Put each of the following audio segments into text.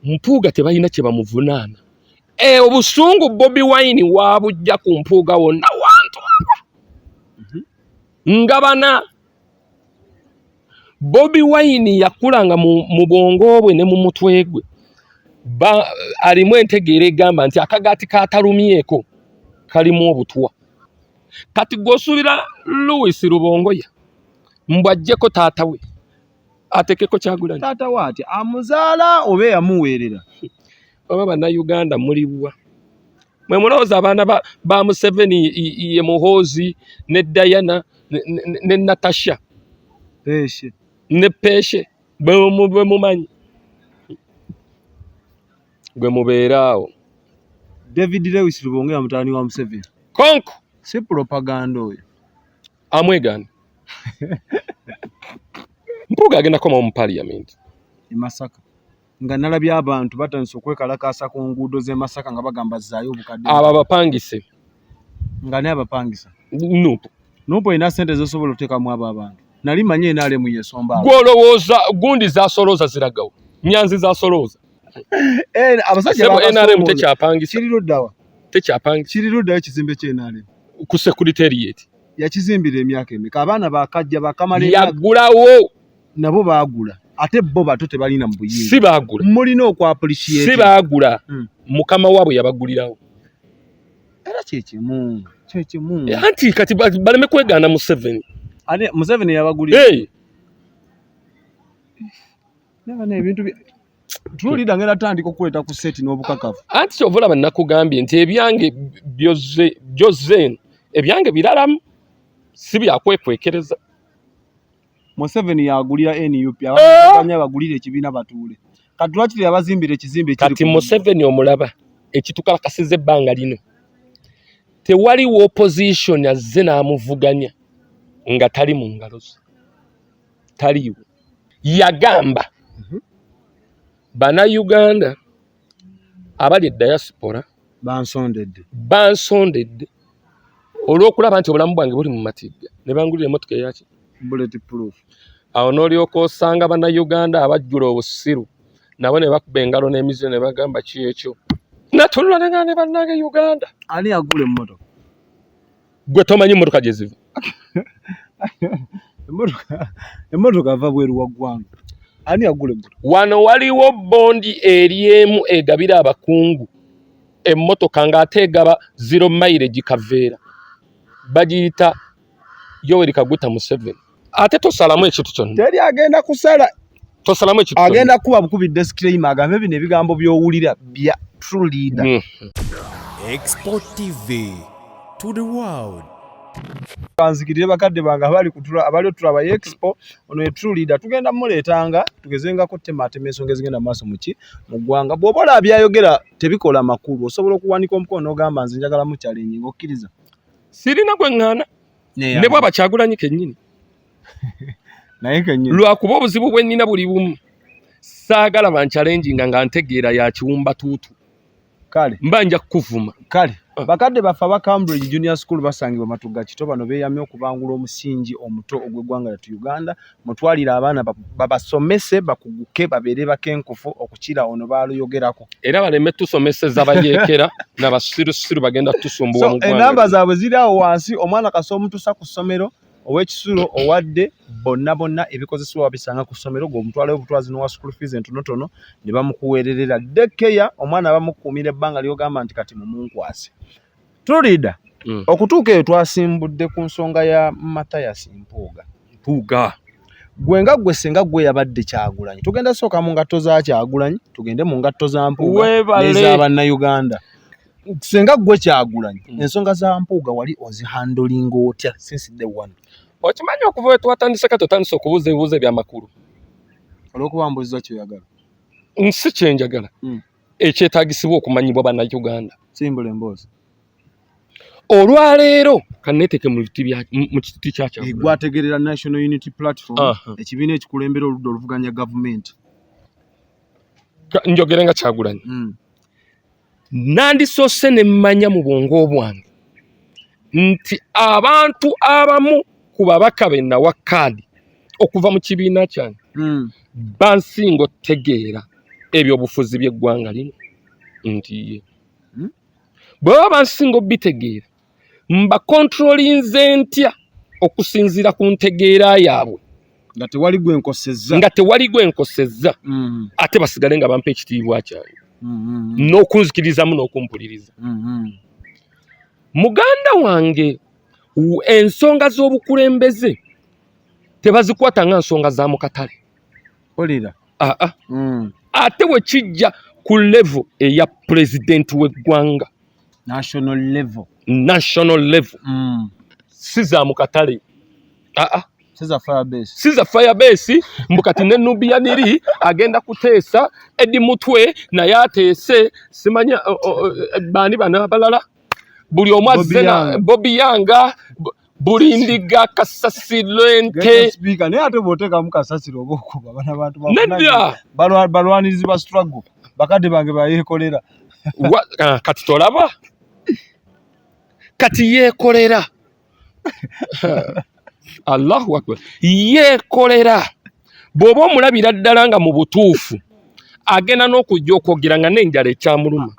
Mpuuga tebalina kye bamuvunaana. E, obusungu Bobi Wine waabujja ku Mpuuga wonna wantu aba nga bana. Bobi Wine yakulanga mu bwongo bwe ne mu mutwe gwe alimu entegeera egamba nti akagaati katalumyeko kalimu obutwa. Kati gw'osuubira Louis Rubongoya mbu aggyeko taata we atekeko Kyagulanyi. Taata we atya? Amuzaala oba eyamuweerera? Oba Bannayuganda muliwa? Mwe mulowooza abaana ba Museveni ye Muhoozi ne Diana ne Natasha Peshe ne Peshe bwe mumanyi gwe mubeera awo. David Lewis Rubongoya mutabani wa Museveni. Konko si propaganda oyo. Amwegaana. Mpuuga agenda kukomawo mu parliament e Masaka. Nga nalabye abantu batandise okwekalakaasa ku nguudo z'e Masaka nga bagamba zzaayo obukadde. Abo abapangise. Nga naye abapangisa. Nup. Nup erina ssente z'osobola okuteekamu abo abantu. Nali manyi NRM yesomba abo. Gwe olowooza gundi z'asolooza ziragawa? Nyanzi z'asolooza. Abasajja Ssebo, NRM tekyapangisa. Kiri ludda wa? Tekyapangisa. Kiri ludda ekizimbe ky'N R M? Ku secretariat. Yakizimbira emyaka emeka? Abaana bakajja bakamala emyaka. Yaggulawo. Nabo baagula. Ate bo bato tebalina mu buyinza. Si baagula. Mulina okw appreciate. Si baagula. Mukama waabwe yabagulirawo. Era kyekimu. Kyekimu. Anti kati baleme kwegaana Museveni. Ate Museveni yabagulira. Hey. Naba n'ebintu True leader ngenda tandika okukweta ku set n'obukakafu. Anti kyova olaba nakugambye nti ebyange byozze eno ebyange biralamu si byakwekwekereza. Museveni yagulira NUP abaganya bagulire ekibiina batuule. Kati lwaki teyabazimbira ekizimbe ekiri Kati Museveni omulaba ekitukalakasiza ebbanga lino. Tewaliwo opposition azze n'amuvuganya nga tali mu ngalo ze. Taliiwo. Yagamba Bannayuganda abali e diaspora bansondedde olw'okulaba nti obulamu bwange buli mu matigga ne bangulira emmotoka eyaki bullet proof. Awo n'olyoka osanga Bannayuganda abajjula obusiru nabo ne bakuba engalo n'emiziro ne bagamba ki ekyo. Natunula ne ngamba ne bannange Uganda. Ani agula emmotoka? Gwe tomanyi mmotoka gye ziva? Emmotoka ava bweru wa ggwanga. Ani agula emmotoka? Wano waliwo bondi eri emu egabira abakungu emmotoka ng'ate egaba zero mileage kaveera. Bagiyita Yoweri Kaguta Museveni. Ate tosalamu ekintu kyonna. Teri agenda kusala. Tosalamu ekintu kyonna. Agenda kuba bukubi disclaimer agambe bino ebigambo by'owulira bya true leader. Expo TV to the world. Kanzikirire bakadde bange abali kutula abali otulaba Expo ono ye true leader tugenda muleetanga tugezengako temaatema ensonga ezigenda mu maaso muki mu ggwanga. Bw'oba olaba by'ayogera tebikola makulu osobola okuwanika omukono n'ogamba nze njagala mu challenge ng'okkiriza. Sirina gwe ŋŋaana ne bw'aba Kyagulanyi kennyini. Naye kennyini. Lwakuba obuzibu bwe nnina buli bumu saagala banchallenginga nga ntegeera ya kiwumbatuutu. Kale. Mba nja kukuvuma. Kale. Bakadde baffe aba Cambridge Junior School basangibwa Matugga Kito bano beeyamye okubangula omusingi omuto ogw'eggwanga lyattu Uganda. Mutwalire abaana babasomese bakuguke babeere bakenkufu okukira ono baaluyogerako. Era baleme tusomeseza bayeekera na basirusiru bagenda tusumbuwa mu ggwanga. Ennamba zaabwe ziri awo wansi, omwana kasita omutuusa ku ssomero ow'ekisulo owadde bonna bonna ebikozesebwa babisanga ku ssomero gw'omutwalayo obutwazi n'owa school fees entonotono ne bamukuweererera. Daycare omwana bamukuumira ebbanga ly'ogamba nti kati mumunkwase. True leader, okutuuka eyo twasimbudde ku nsonga ya Mathias Mpuuga. Mpuuga. Gwe nga gwe singa gwe yabadde Kyagulanyi. Tugenda sooka mu ngatto za Kyagulanyi, tugende mu ngatto za Mpuuga n'eza Bannayuganda. Singa gwe Kyagulanyi, ensonga za Mpuuga wali ozihandolinga otya since day one? Okimanyi okuva we twatandise kati otandise okubuuza ebibuuzo eby'amakulu. Olw'okuba mbuuziza ky'oyagala. Nsi kye njagala. Ekyetaagisibwa okumanyibwa Bannayuganda. Simbula emboozi. Olwaleero kanneeteeke mu kiti kya Kyagulanyi. Gwategeerera National Unity Platform, ekibiina ekikulembera oludda oluvuganya gavumenti. Njogere nga Kyagulanyi. Nandisoose ne mmanya mu bwongo bwange nti abantu abamu ku babaka be nawa kaadi okuva mu kibiina kyange bansinga otegeera. Ebyobufuzi by'eggwanga lino nti ye Bwe baba bansinga obitegeera, mbakontrolinze ntya okusinziira ku ntegeera yaabwe Nga tewali gwe nkosezza. Nga tewali gwe nkosezza, ate basigale nga bampa ekitiibwa kyange n'okunzikirizamu n'okumpuliriza. Muganda wange, ensonga z'obukulembeze tebazikwata nga nsonga za mu katale. Mpulira. Aa. Ate bwe kijja ku level eya pulezidenti w'eggwanga, National level. National level, si za mu katale, aa. Si za Firebase. Si za Firebase. Mbu kati ne Nubian Li agenda kuteesa, Eddie Mutwe naye ateese, simanya baani bano abalala, buli omu azze na Young. Bobi Yanga, buli ndiga kasasiro ente. Ghetto speaker, naye ate bw'oteekamu kasasiro oba okuba bana bantu Nedda. Balwanirizi ba struggle, bakadde bange bayeekolera. Kati tolaba kati yeekolera. Allahu akbar, yeekolera. Bw'oba omulabira ddala nga mu butuufu agenda n'okujja okwogera nga n'enjala ekyamuluma,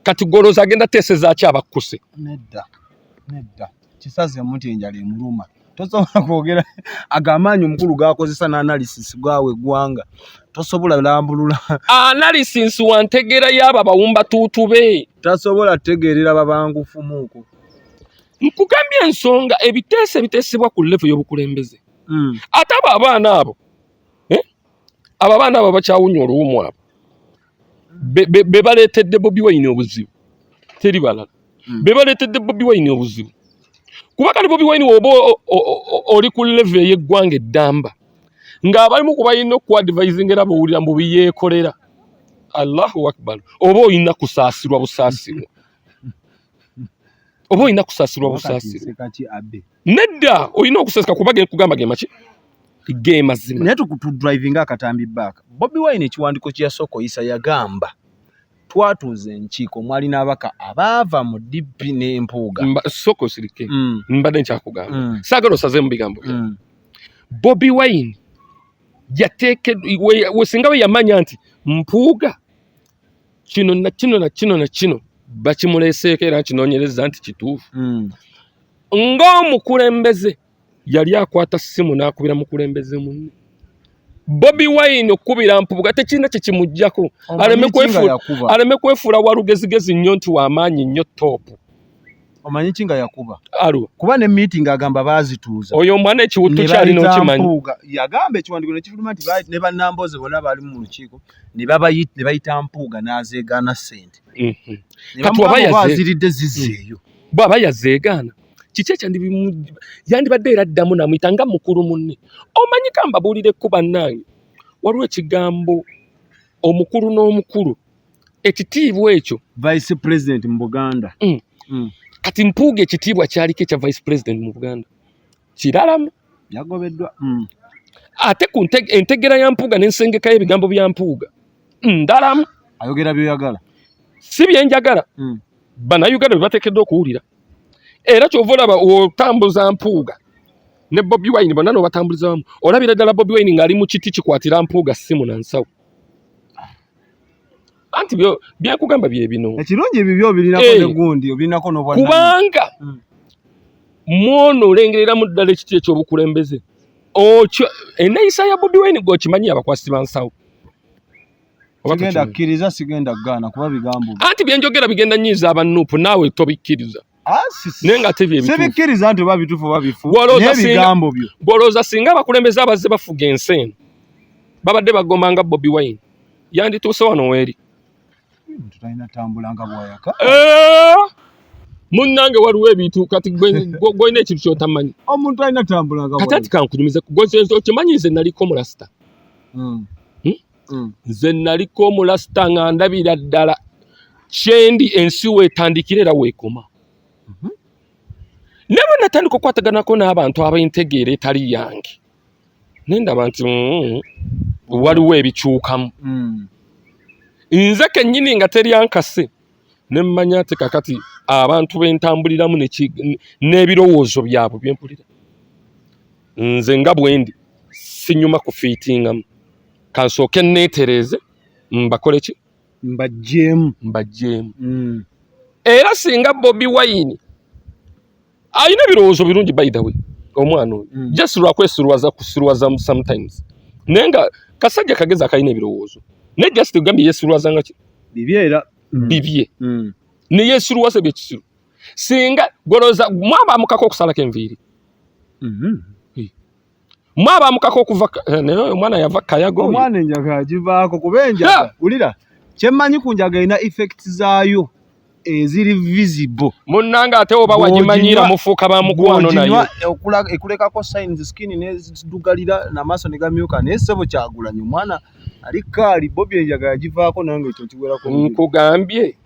kati golooza agenda teeseza ki abakkuse? Nedda, nedda, kisazemu nti enjala emuluma, tosobola kwogera ago amaanyi omukulu g'akozesa n'analysis gaawe eggwanga, tosobola lambulula. Analysis wantegeera y'abo abawumba tuutu be. Tasobola tegeerera babangufumuuko. Nkugambye ensonga ebiteeso ebiteesebwa ku level y'obukulembeze. Ate abo abaana abo, abo abaana abo bakyawunya oluwumu, abo be baleetedde Bobi Wine obuzibu, teri balala. Be baleetedde Bobi Wine obuzibu, kuba kati Bobi Wine woba oli ku level ey'eggwanga eddamba ng'abalimu ku balina okuadvisinga era bawulira mbu biyeekolera, Allahu akbar, oba olina kusaasirwa busaasirwa, oba olina kusaasirwa busaasirwa. Sekaki abe. Nedda, olina okusaasirwa kuba kugamba ge maki ge mazima. Naye tudrivinga akatambi back. Bobi Wine ekiwandiiko kye yasooka oyisa yagamba twatuuza enkiiko mwali n'abaka abaava mu DP n'Empuuga. Sooka osirike. Mbadde nkyakugamba, saagala osazeemu bigambo byange. Bobi Wine yateeke we singa we yamanya nti Mpuuga kino na kino na kino na kino bakimuleeseeko era nkinoonyereza nti kituufu, ng'omukulembeze yali akwata ssimu n'akubira mukulembeze munne. Bobi Wine okukubira Mpuuga tekirina kye kimuggyako. Omanyi ki nga yakuba? Aleme kwefuula wa lugezigezi nnyo nti w'amaanyi nnyo top. Omanyi ki nga yakuba? Alwa. Kuba ne meeting agamba baazituuza. Oyo omwana ekiwuttu Ne kyalina bayita okimanyi. Mpuuga. Yagamba ekiwandiiko ne kifuluma nti ne bannambooze bonna baali mu lukiiko ne bayita Mpuuga n'azeegaana ssente. Ne Kati bamugamba waba oba aziridde zizzeeyo. Bw'aba yazeegaana, kiki yandibadde era addamu n'amuyita nga mukulu munne? Omanyi ka mbabuulireko bannange, waliwo ekigambo omukulu n'omukulu, ekitiibwa ekyo. Vice President mu Buganda. Kati Mpuuga ekitiibwa kyaliko ekya Vice President mu Buganda kiralamu. Yagobeddwa. Ate ku entegera ya Mpuuga n'ensengeka y'ebigambo bya Mpuuga ndalamu. Ayogera by'oyagala. Si bye njagala. Bannayuganda bye bateekeddwa okuwulira. Era ky'ova olaba otambuza Mpuuga ne Bobi Wine bonna n'obatambuliza wamu, olabira ddala Bobi Wine ng'ali mu kiti kikwatira Mpuuga ssimu na nsawo. Anti byenkugamba bye bino. Ekirungi ebibyo obirinako ne gundi, obirinako n'obwannannyini. Kubanga mwono olengereramu ddala ekiti eky'obukulembeze. Okyo enneeyisa ya Bobi Wine gw'okimanyi abakwasi ba nsawo. Oba Sigenda tokimanyi? kkiriza, sigenda kugaana kuba bigambo. Anti bye njogera bigenda nnyiiza aba Nuupu, naawe tobikkiriza. Naye nga tebyo ebituufu. Sibikkiriza nti oba bituufu oba bifu, Gw'olowooza naye ebigambo byo. Gw'olowooza singa abakulembeze abazze bafuga ensi eno babadde bagomba nga Bobi Wine, yandituuse wano weeri. Omuntu talina tambula nga bw'ayaka. Munnange waliwo ebintu kati gw'olina ekintu ky'otamanyi. Omuntu alina tambula nga Kati bw'ayaka. ati kankunyumize, okimanyi nze naliko omulasita. Nze naliko omulasita nga ndabira ddala kyendi ensi weetandikira era weekoma. Naye bwe natandika okukwataganako n'abantu ab'entegeera etali yange, ne ndaba nti waliwo ebikyukamu. Nze kennyini nga teryankase ne mmanya nti kakati abantu be ntambuliramu n'ebirowoozo byabwe bye mpulira, nze nga bwe ndi sinyuma kufiitingamu, kansooke neetereeze Mbakole ki? Mbajjeemu. Mbajjeemu. Era singa Bobi Wine alina ebirowoozo birungi, by the way, omwana oyo just lwakwesiruwaza kusiruwaza sometimes, naye nga kasajja kagezi akalina ebirowoozo, naye just gambye yesiruwaza nga ki? Bibye era. Bibye. Neyesiruwaza ebyekisiru. Singa goloza mwaba amukako okusalako enviiri, mwaba amukako okuva, naye omwana yava Kayago. Omwana enjaga agivaako kuba enjaga, wulira kyemmanyi ku njaga, erina effect zaayo eziri visible. Munnange, ate oba wagimanyira, mufuuka ba mukwano nayo. Ekulekako signs, skin neziddugalira n'amaaso ne gamyuka. Naye ssebo Kyagulanyi omwana ali kaali Bobi enjaga yagivaako, nange ekyo nkiwerako. Nkugambye,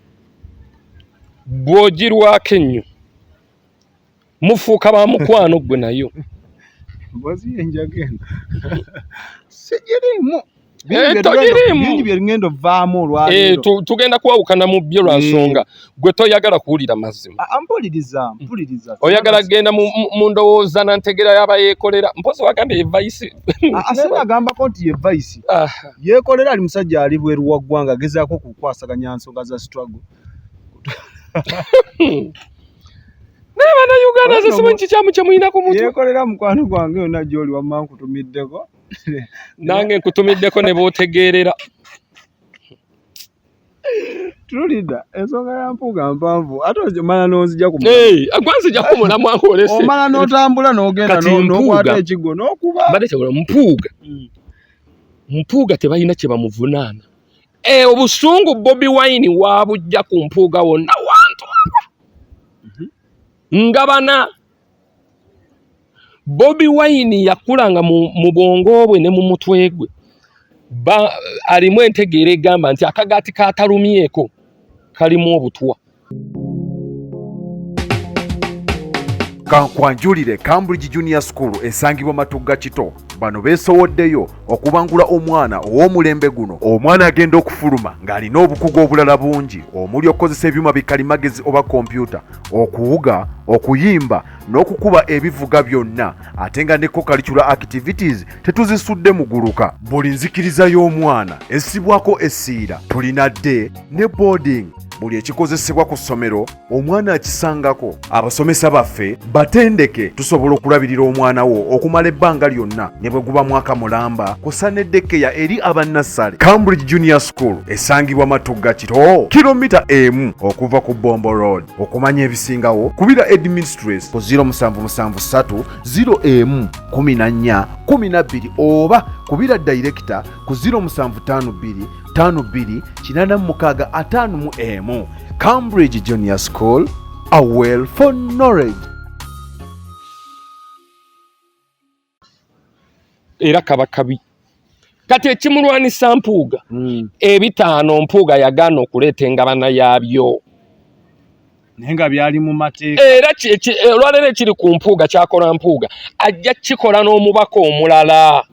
bw'ogirwako ennyo mufuuka ba mukwano gwe nayo. Mbozi enjaga eno sigiriimu. Togiriimu. Bingi byengenda ovaamu olwaleero. Tugenda kwawukana mu byo lwa nsonga gwe toyagala kuwulira mazima. Mpuliriza, mpuliriza. Oyagala kugenda mu ndowooza na ntegera y'abayeekolera. Mpozi wagambye ye vice. Sinagambako nti ye vice. Yeekolera ali musajja ali bweru wa ggwanga, agezaako okukwasaganya nsonga za struggle. Naye Bannayuganda, nze simanyi kikyamu kye mulina ku mutwe. Yeekolera mukwano gwange, yonna gy'oli wamma nkutumiddeko. Nange nkutumiddeko ne bw'otegeerera. Tululidda ensonga ya Mpuuga mpanvu, ate omala n'onzija ku Gwanzija ku mulamwa ng'olese. Omala n'otambula n'ogenda Kati n'okwata Mpuuga. ekiggo n'okuba. Mbadde kyagula Mpuuga. Mpuuga tebalina kye bamuvunaana. Obusungu Bobi Wine waabujja ku Mpuuga wonna wantu nga bana Bobi Wine yakulanga mu bwongo bwe ne mu mutwe gwe alimu entegeera egamba nti akagaati katalumyeko kalimu obutwa. Kankwanjulire Cambridge Junior School esangibwa Matugga Kito. Bano beesowoddeyo okubangula omwana ow'omulembe guno. Omwana agenda okufuluma ng'alina obukugu obulala bungi omuli okukozesa ebyuma bikalimagezi oba kompyuta, okuwuga, okuyimba n'okukuba ebivuga byonna, ate nga ne co-curricular activities tetuzisudde muguluka. Buli nzikiriza y'omwana essibwako essiira. Tulina day ne boarding. Buli ekikozesebwa ku ssomero omwana akisangako. Abasomesa baffe batendeke, tusobola okulabirira omwana wo okumala ebbanga lyonna ne bwe guba mwaka mulamba, kusa ne daycare eri abannassale. Cambridge Junior School esangibwa Matugga Kito, kilomita 1 okuva ku Bombo Road. Okumanya ebisingawo kubira headmistress ku 0773 01 14 12 oba kubira director ku 0752 52 86 51. Cambridge Junior School, a well for knowledge. Era kaba kabi. Kati ekimulwanisa Mpuuga, ebitaano Mpuuga yagaana okuleeta engabana yaabyo. Naye nga byali mu mateeka. Era olwaleero ekiri ku Mpuuga, kyakola Mpuuga ajja kukikola n'omubaka omulala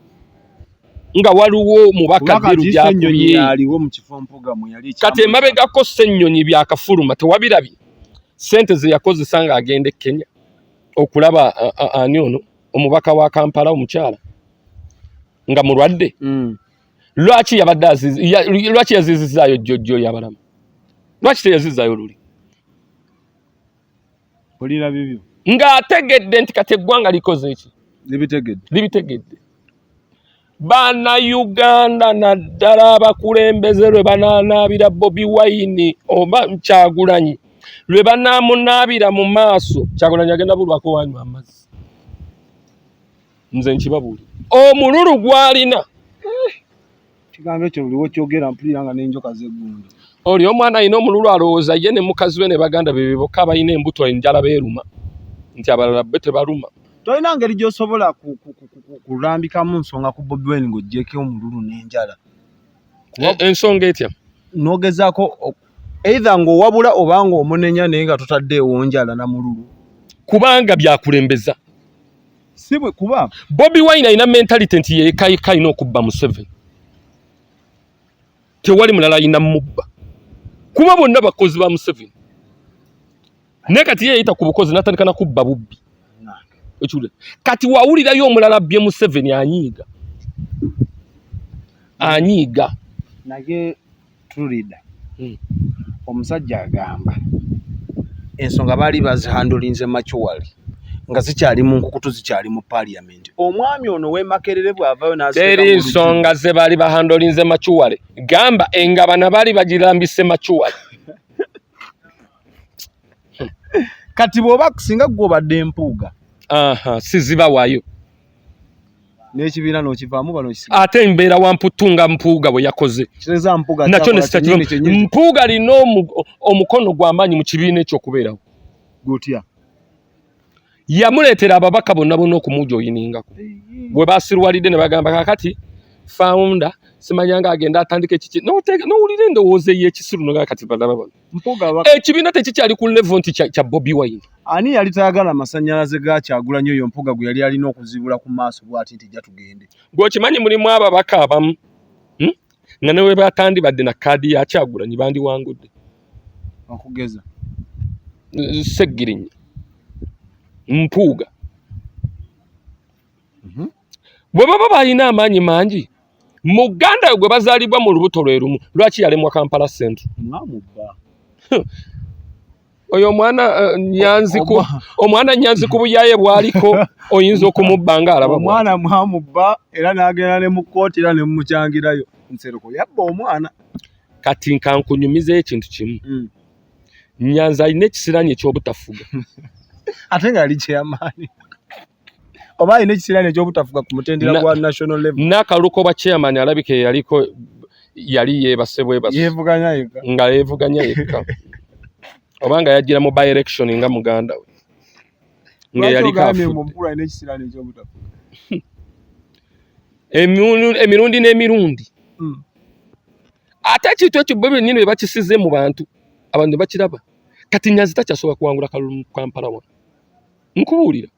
nga waliwo omubaka Kuba Ddiru kati Ssennyonyi gyakubye. yaliwo mu kifo Mpuuga mwe yali. Kati emabegako Ssennyonyi byakafuluma, tewabirabye sente ze yakozesa ng'agenda e Kenya okulaba ani ono omubaka wa Kampala omukyala nga mulwadde? Lwaki yabadde lwaki yazizizaayo jjojjo yabalamu? Lwaki teyazizaayo luli? Mpulira bibyo. Ng'ategedde nti kati eggwanga likoze eki? Libitegedde. Libitegedde. Bannayuganda, naddala abakulembeze, lwe banaanaabira Bobi Wine oba Kyagulanyi, lwe banaamunaabira mu maaso, Kyagulanyi agenda bulwako wanywa amazzi. Nze nkibabuulira, omululu gw'alina. Kigambo ekyo buli wokyogera mpulira nga n'enjoka zeggunda. Oli omwana alina omululu, alowooza ye ne mukazi we ne baganda be bokka abalina embuto, enjala beeruma, nti abalala be tebaluma. Tolina ngeri gy'osobola kulambikamu nsonga ku Bobi Wine ng'oggyeko omululu n'enjala? Ensonga etya? N'ogezaako either ng'owabula oba ng'omunenya, naye nga totaddeewo njala na mululu. Kubanga byakulembeza. Si bwe kuba. Bobi Wine alina mentality nti yekayika alina okubba Museveni, tewali mulala alina mubba, kuba bonna bakozi ba Museveni. Naye kati ye yeyita ku bukozi n'atandika na kubba bubbi. Ekiwulira kati wawulirayo omulala abbye Museveni, anyiiga, anyiiga. Naye tulida omusajja agamba ensonga baali bazihandulinze macuwali nga zikyali mu nkukutu, zikyali mu parliament. Omwami ono w'e Makerere bw'avaayo n'aziteeka Teri nsonga ze baali bahandolinze macuwale. Gamba engabana baali bagirambise macuwale. Kati bw'oba singa ggwe obadde Mpuuga, Aha, sizibawayo. N'ekibiina n'okivaamu bano kisiga. Ate mbeera wa mputu nga Mpuuga bwe yakoze. Kitegeeza Mpuuga nakyo kyakola ne kyennyini kyennyini. Mpuuga alina omukono gw'amaanyi mu kibiina ekyo okubeerawo. Gutya? Yamuleetera ababaka bonna bonna okumujoyiningako. Bwe basiruwalidde ne bagamba kakati founder simanya nga agenda atandika ekiki, n'owulira endowooza ey'ekisiru noga kati balaba bano. Mpuuga Ekibiina tekikyali ku level nti kya Bobi Wine. Ani yali tayagala amasannyalaze ga Kyagulanyi oyo Mpuuga gwe yali alina okuzibula ku maaso bw'ati nti jja tugende? Gwe okimanyi mulimu ababaka abamu, Nga ne bwe batandibadde na kaadi ya Kyagulanyi bandiwangudde. Okugeza? Ssegirinya, Mpuuga. Bwe baba balina amaanyi mangi, muganda gwe bazaalibwa mu lubuto lwe lumu, lwaki yalemwa Kampala Central? Mwamubba. Oyo omwana Nyanzi ku, omwana Nyanzi ku buyaye bwaliko oyinza okumubba ng'alaba bw'atyo. Omwana mwamubba era n'agenda ne mu kkooti era ne mumukyangirayo. Nsereko yabba omwana. Kati nkankunyumizeeyo ekintu kimu. Nyanzi alina ekisiraani eky'obutafuga. Ate nga yali chairman. Oba alina ekisiraani eky'obutafuga ku mutendera gwa national level. N'akaluko bwa chairman alabika yaliko yali yeebase bwebase. Yeevuganya yekka. Nga yeevuganya yekka. Oba nga yajjira mu by election nga muganda we. Nga Lwaki yaliko ogambye afudde. mbu omukulu alina ekisiraani eky'obutafuga? Emirundi n'emirundi. Ate ekintu ekyo bo bennyini bwe bakisize mu bantu, abantu ne bakiraba. Kati Nyanzi takyasobola kuwangula kalulu mu Kampala wano. Nkubuulira.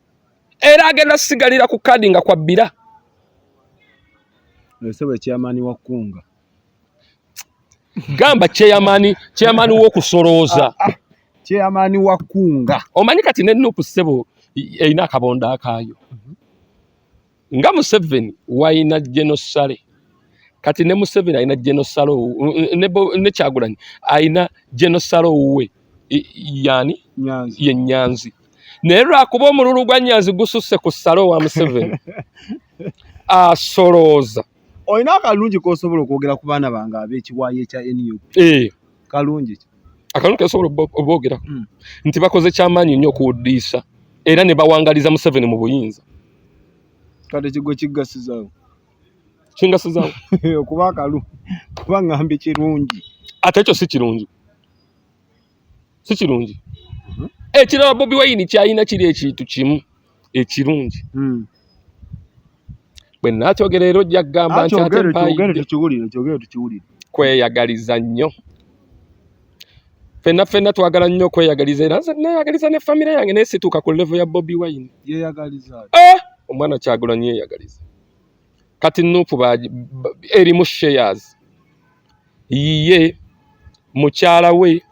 Era agenda sigalira ku kaadi nga kwabbira. Ese bwe chairman wa Kunga. Gamba chairman w'okusolooza. Chairman wa Kunga. Omanyi kati ne Nup ssebo erina akabondo akaayo. Nga Museveni walina General Saleh. Kati ne Museveni alina General Saleh ne Kyagulanyi alina General Saleh owuwe. Yani? Nyanzi. Ye Nyanzi. Naye lwakuba omululu gwa Nyanzi gususse ku Saleh wa Museveni. Asolooza. Olina akalungi k'osobola okwogera ku baana bange ab'ekiwayi ekya NUP? Kalungi ki? Akalungi k'osobola oboogerako. Nti bakoze kyamaanyi nnyo okuwuddiisa era ne bawangaliza Museveni mu buyinza. Kati ekigwo kiggasizaawo. Kingasizaawo? Okuba akalu, kuba ngambye kirungi. Ate ekyo si kirungi. Si kirungi. Ekirala Bobi Wine ky'alina kiri ekintu kimu ekirungi. Bwe naakyogera era ojja kugamba nti ate Kyogere, mpaayidde. kyogere, tukiwulire, kyogere, tukiwulire. Kweyagaliza nnyo. Ffenna ffenna twagala nnyo okweyagaliza era nze neeyagaliza ne famire yange naye situuka ku level ya Bobi Wine. Yeeyagaliza. Omwana Kyagulanyi yeeyagaliza. Kati Nup erimu shares. Yiye mukyala we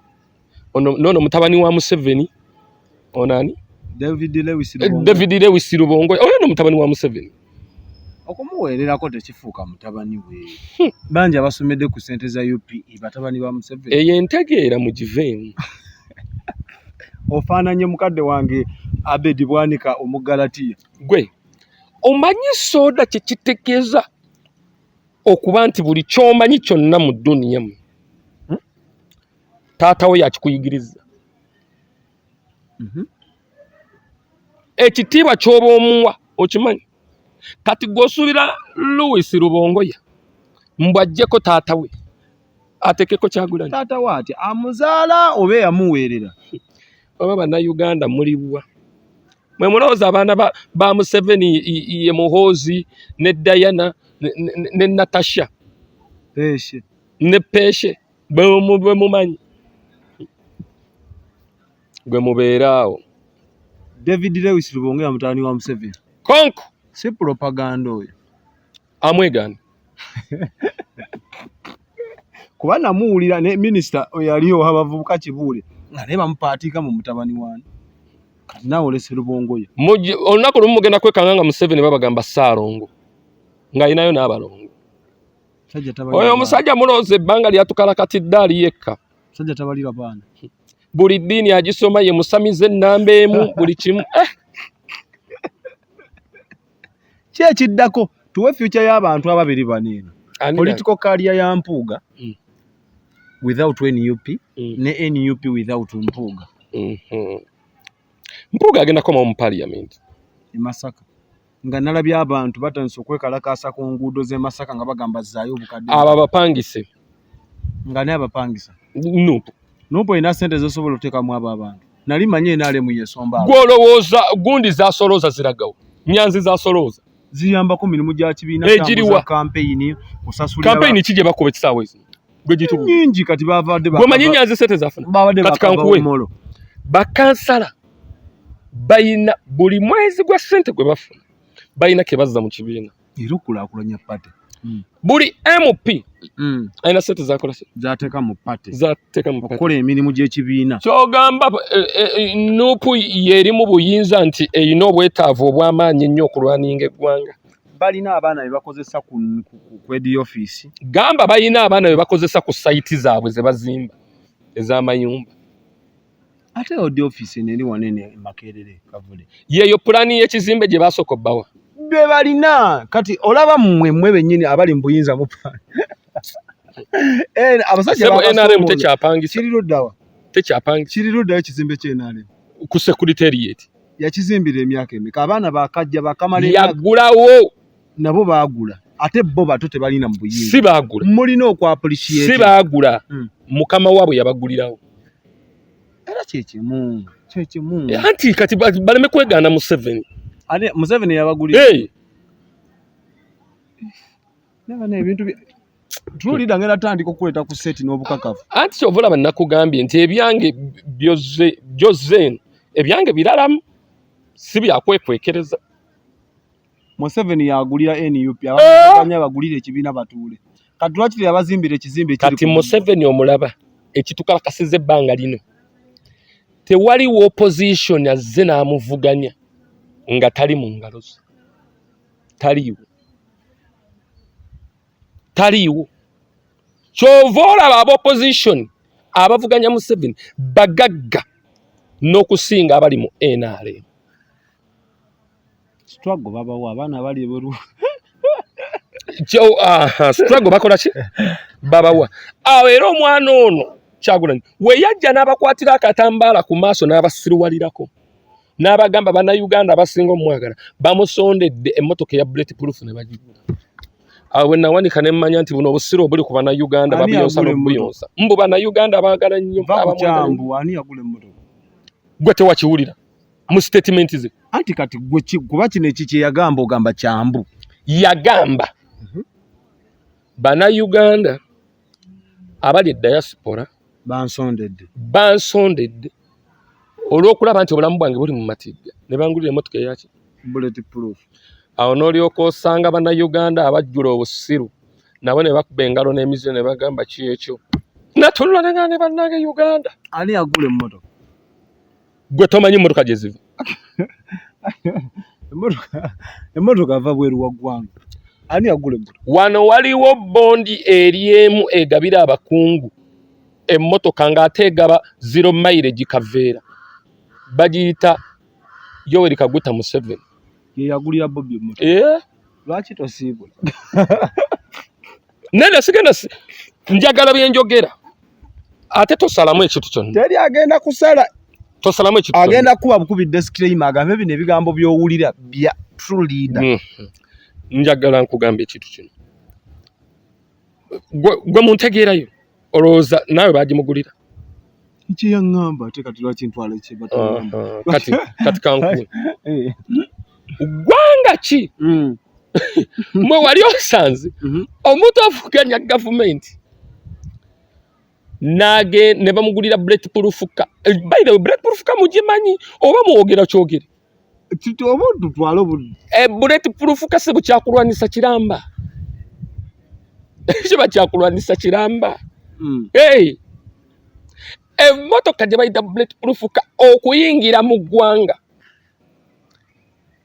ono nono mutabani wa Museveni ono ani? David Lewis Rubongoya. David Lewis Rubongoya. Oyo no mutabani wa Museveni. Okumuweererako tekifuuka mutabani we. Bangi abasomedde ku ssente za UPE batabani ba Museveni. Eyo entegeera mugiveemu. Ofaananye mukadde wange Abed Bwanika Omugalatiya. Gwe omanyi soda kye kitegeeza okuba nti buli ky'omanyi kyonna mu dduniya muno taata we yakikuyigiriza. Ekitiibwa ky'oba omuwa okimanyi. Kati gw'osuubira Lewis Rubongoya mbu aggyeko taata we ateekeko Kyagulanyi. Taata we atya? Amuzaala oba eyamuweerera? Oba bannayuganda muliwa? Mwe mulowooza abaana ba Museveni ye Muhoozi ne Diana ne Natasha. Peshe. Ne Peshe. Bwe mumanyi. Gwe mubeera awo. David Lewis Rubongoya mutabani wa Museveni. Konko. Si propaganda oyo. Amwegaana. Kuba namuwulira ne minisita oyo yali ow'abavubuka Kibuule nga naye bamupaatiika mu mutabani wani. Kati naawe olese Rubongoya. Olunaku lumu mugenda kwekanga nga Museveni babagamba Ssaalongo ng'alinayo n'abalongo. Oyo omusajja mulowooza ebbanga lyatukalakatidde ali yekka. Musajja tabalira baana. Buli ddiini agisoma, ye musamize ennamba emu buli kimu. Ki ekiddako? Tuwe future y'abantu ababiri bano eno. Political career ya Mpuuga without NUP ne NUP without Mpuuga. Mpuuga agenda komawo mu parliament. E Masaka. Nga nalabye abantu batandise okwekalakaasa ku nguudo z'e Masaka nga bagamba zzaayo obukadde. Abo abapangise. Nga naye abapangisa. NUP. NUP erina ssente z'osobola okuteekamu abo abantu. Nali manyi NRM yesomba. Ggwe olowooza gundi z'asolooza ziragawa? Nyanzi z'asolooza. Ziyambako mirimu gya kibiina, Egiriwa? kampeyini, kusasulira. Kampeyini ki gye bakuba ekisaawa ezo? Gwe gitubu. Nyingi kati bavadde. Gwe omanyi Nyanzi ssente z'afuna? Babadde Kati bakava kankuwe. Omolo. Bakansala bayina buli mwezi gwa ssente gwe bafuna balina ke bazza mu kibiina. Era okulaakulanya party. Buli MP alina ssente zakola ki? Z'ateeka mu party. Z'ateeka mu party. Okukola emirimu gy'ekibiina. Ky'ogamba NUP y'eri mu buyinza nti erina obwetaavu obw'amaanyi ennyo okulwaninga eggwanga. Balina abaana be bakozesa ku head office. Gamba balina abaana be bakozesa ku sayiti zaabwe ze bazimba ez'amayumba. Ate head office eno eri wanene e Makerere Kavule. Yeeyo pulaani y'ekizimbe gye basooka obbawa. Be balina kati olaba mmwe bennyini abali mu buyinza mu abasajja NRM tekyapangisa. Kiri ludda wa? Tekyapangisa. Kiri ludda ekizimbe kye NRM. Ku secretariat. Yakizimbira emyaka emeka? Abaana bakajja bakamala yaggulawo. Nabo baagula. Ate bo bato tebalina mu buyinza. Si baagula. Mulina oku-appreciate. Si baagula. Mukama waabwe yabagulirawo. Era kye kimu. Kye kimu. Anti kati baleme kwegaana Museveni. Ate Museveni yabagulira. Hey. Naba ebintu tululira ngenda tandika okuleeta ku seti n'obukakafu. Anti kyova olaba nakugambye nti ebyange byozze eno ebyange biralamu si byakwekwekereza. Museveni yagulira NUP abaganya bagulira ekibiina batuule. Kati lwaki yabazimbira ekizimbe ekiri Kati Museveni omulaba ekitukalakasiza ebbanga lino. Tewaliwo opposition azze n'amuvuganya nga tali mu ngalo ze. Taliiwo. Taliiwo. Kyova olaba aba opposition abavuganya Museveni bagagga n'okusinga abali mu NRM. Struggle babawa abaana abali ebweru. Struggle bakola ki? Babawa. Awo era omwana ono Kyagulanyi we yajja n'abakwatira akatambaala ku maaso n'abasiruwalirako. N'abagamba bannayuganda abasinga omwagala bamusondedde emmotoka eya bullet proof ne bagigula. Awo bwe nawanika ne mmanya nti buno obusiru obuli ku bannayuganda babuyonsa n'obuyonsa. Mbu bannayuganda baagala nnyo. Ani yagula emmotoka? Gwe tewakiwulira mu statement ze. Anti kati gwe kuba kino eki kye yagamba ogamba kyambu. Yagamba bannayuganda abali e diaspora bansondedde. Bansondedde olw'okulaba nti obulamu bwange buli mu matigga ne bangulira emmotoka eyaki? Bullet proof. Awo n'olyoka osanga bannayuganda abajjula obusiru nabo ne bakuba engalo n'emiziro ne bagamba ki ekyo. Natunula ne ngamba ne bannange Uganda. Ani yagula emmotoka? Gwe tomanyi mmotoka gye ziva. Emmotoka ava bweru wa ggwanga. Ani yagula emmotoka? Wano waliwo bondi eri emu egabira abakungu emmotoka ng'ate egaba zero mileage kaveera. Bagiyita Yoweri Kaguta Museveni. Ye yagulira Bobi emmotoka. Lwaki tosiibula? Nene sigenda njagala bye njogera. Ate tosalamu ekintu kyonna. Teri agenda kusala. Tosalamu ekintu kyonna. Agenda kuba bukubi disclaimer agambe bino ebigambo by'owulira bya true leader. Njagala nkugamba ekintu kino. Gwe muntegeerayo olowooza naawe baagimugulira. Ki yaŋŋamba ate kati lwaki ntwala ekye batagamba? Kati kankuwe. Ggwanga ki? Mwe wali osanze omuntu avuganya gavumenti nage ne bamugulira bullet proof car. By the way, bullet proof car mugimanyi oba mwogera kyogere? Oba tutwale obudde. Bullet proof car si bukyakulwanyisa kiramba. Kiba kyakulwanyisa kiramba. Hey. Emmotoka gye bayita bullet proof car okuyingira mu ggwanga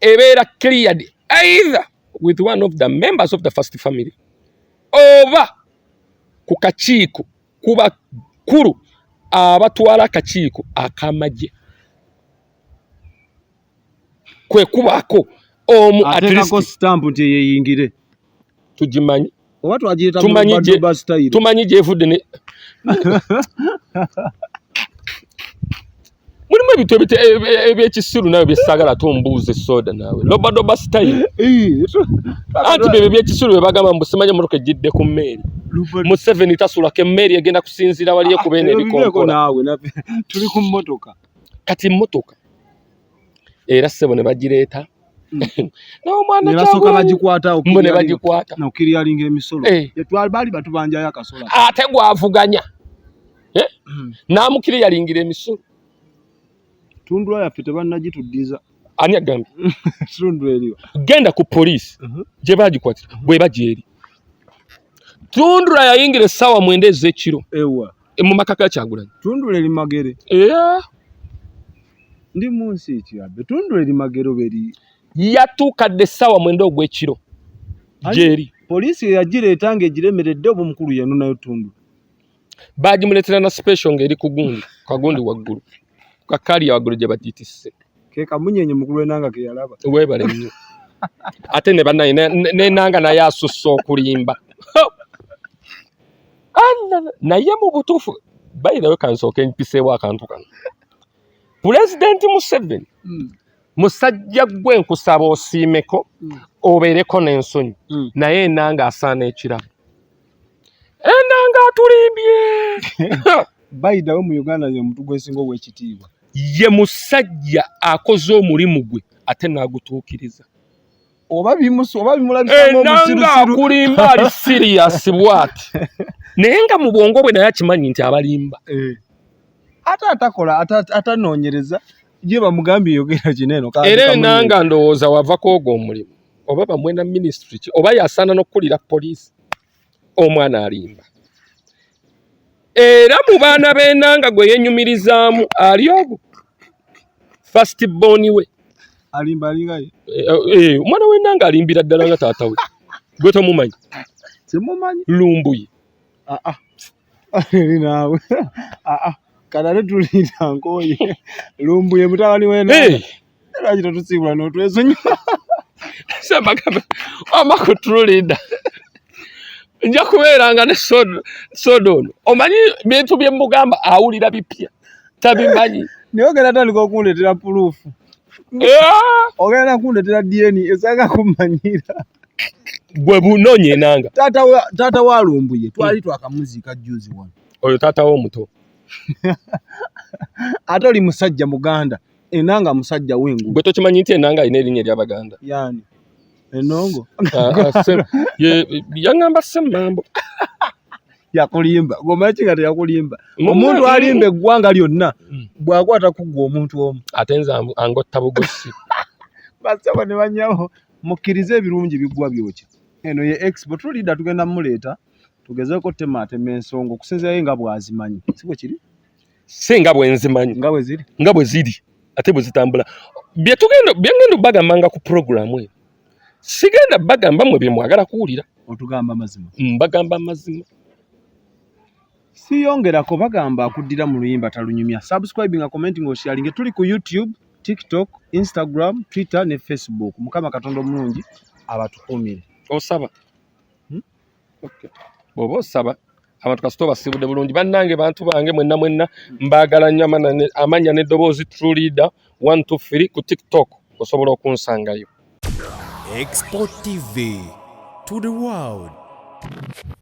ebeera cleared either with one of the members of the first family Oba ku kakiiko ku bakulu abatwala akakiiko ak'amagye kwe kubaako omu at Ateekako least stamp nti eyeyingire. Tugimanyi. Oba twagireeta mu Tumanyi Badoba style. Tumanyi gyevudde ne mulimu ebintu ebyekisiru nawe byesaagala tumbuuze soda naawe lobadoba style. Anti byebyo ebyekisiru bye bagamba mbu simanyi emmotoka ejjidde ku mmeeri. Museveni tasulako emmeeri egenda kusinziira wali ekuba eno Ebyo biveeko ebikonkola. Naawe tuli ku mmotoka. Kati emmotoka era ssebo ne bagireeta n'omwana Ne basooka Kyagulanyi. bagikwata Mbu ne bagikwata. Okukiriyalinga emisolo. Eh. Baali batubanjayo akasola. Ate gwavuganya n'amukiriyalingira emisolo. Tundula yaffe tebannagituddiza. Ani agambye? Tundula eriwa? Genda ku poliisi gye bagikwatira bweba gyeri. Tundula yayingira essaawa 9 ez'ekiro. Ewa. Mu maka ga Kyagulanyi. Tundula eri Magere. Yeah. Ndi mu nsi ki abbe? Tundula eri Magere oba eri? Yatuuka dda essaawa 9 ogw'ekiro. Ani? Gyeri. Poliisi yagireeta ng'egiremeredde oba omukulu yanunayo Tundula? Baagimuleetera na special ng'eri ku gundi, kagundi waggulu. Ku kakali waggulu gye bagitisse. Ke kamunyenye mukulu w'Enanga ke yalaba. Weebale nnyo. Ate ne bannaye n'Enanga naye asusse okulimba. Alala, naye mu butuufu, bayirayo kansooke mpiseewo akantu kano. Pulezidenti Museveni, musajja gwe nkusaba osiimeko, obeereko n'ensonyi. Naye Enanga asaana ekirabo. Enanga atulimbye. Bayirayo mu Uganda ye omuntu gwe nsinga ow'ekitiibwa. Ye musajja akoze omulimu gwe ate n'agutuukiriza. Oba bimulabisa Enanga ng'omusirusiru. akulimba ali serious bw'ati. Naye nga mu bwongo bwe naye akimanyi nti abalimba. Ate atakola, atanoonyereza, ye bamugambye yogera kino eno, kandi Era kamunye. Enanga ndowooza wava ogwo omulimu. Oba bamwena ministry ki, oba yasaana n'okukulira poliisi. Omwana alimba. Era mu baana b'Enanga gwe yenyumirizaamu ali ogwo. First born we. Alimba alinga ye. Omwana w'Enanga alimbira ddala nga taata we. Gwe tomumanyi. Simumanyi. Lumbuye. Ah, ah. Eri naawe. Ah, ah. Kati ate tulinda nkooye. Lumbuye mutabani w'Enanga. Lwaki totusiibula n'otwesonyiwa? Sembagamba, wamma ku True Leader. Nja kubeeranga ne soda ono. Omanyi bintu bye mmugamba awulira bipya. Tabimanyi. Naye ogenda tandika okundeetera proof. Ogenda kundeetera DNA esaaga kummanyira. Gwe bunoonya Enanga. Taata wa Lumbuye twali twakamuziika juzi wano. Oyo taata we omuto. Ate oli musajja Muganda. Enanga musajja w'engulu. Gwe tokimanyi nti Enanga alina erinnya ery'Abaganda? Yani. Enongo. Yaŋŋamba Semmambo. Yakulimba. Gwe ki nga teyakulimba? Omuntu alimba eggwanga lyonna bw'akwata ku ggwe omuntu omu. Ate nze angotta bugosi. Bassebo ne bannyabo mukkirize ebirungi biggwa byokya. Eno ye Expo True Leader tugenda mmuleeta tugezeeko temaatema ensonga okusinziira ye nga bw'azimanyi. Si bwe kiri? Si nga bwe nzimanyi. Nga bwe ziri? Nga bwe ziri ate bwe zitambula. Bye ngenda obbagambanga ku pulogulaamu eno. Sigenda bagamba mmwe bye mwagala kuwulira. Otugamba amazima. Mbagamba amazima. Siyongerako bagamba akuddira mu luyimba talunyumya. Subscribing, commenting, osharinge. Tuli ku YouTube, TikTok, Instagram, Twitter ne Facebook. Mukama Katonda omulungi abatukuumire. Osaba? Okay. Bw'oba osaba abantu kasita obasiibudde bulungi. Bannange bantu bange mwenna mwenna mbaagala nnyo amannya n'eddoboozi True Leader 1 2 3 ku TikTok osobola okunsangayo. Expo TV to the world.